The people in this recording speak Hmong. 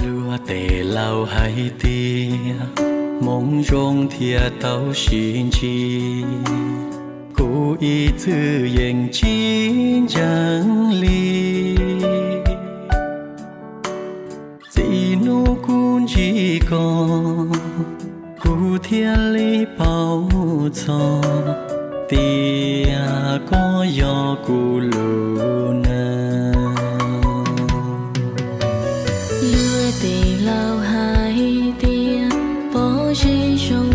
Luag tej laus hais tias hmoov zoo thiaj tau sib ntsib, kuv ib txwm yeej tsis ntseeg li. Txij hnub kuv ntsib koj, kuv thiaj li paub txog tias koj yog kuv lub neej. Luag tej laus hais tias pob zeb zoo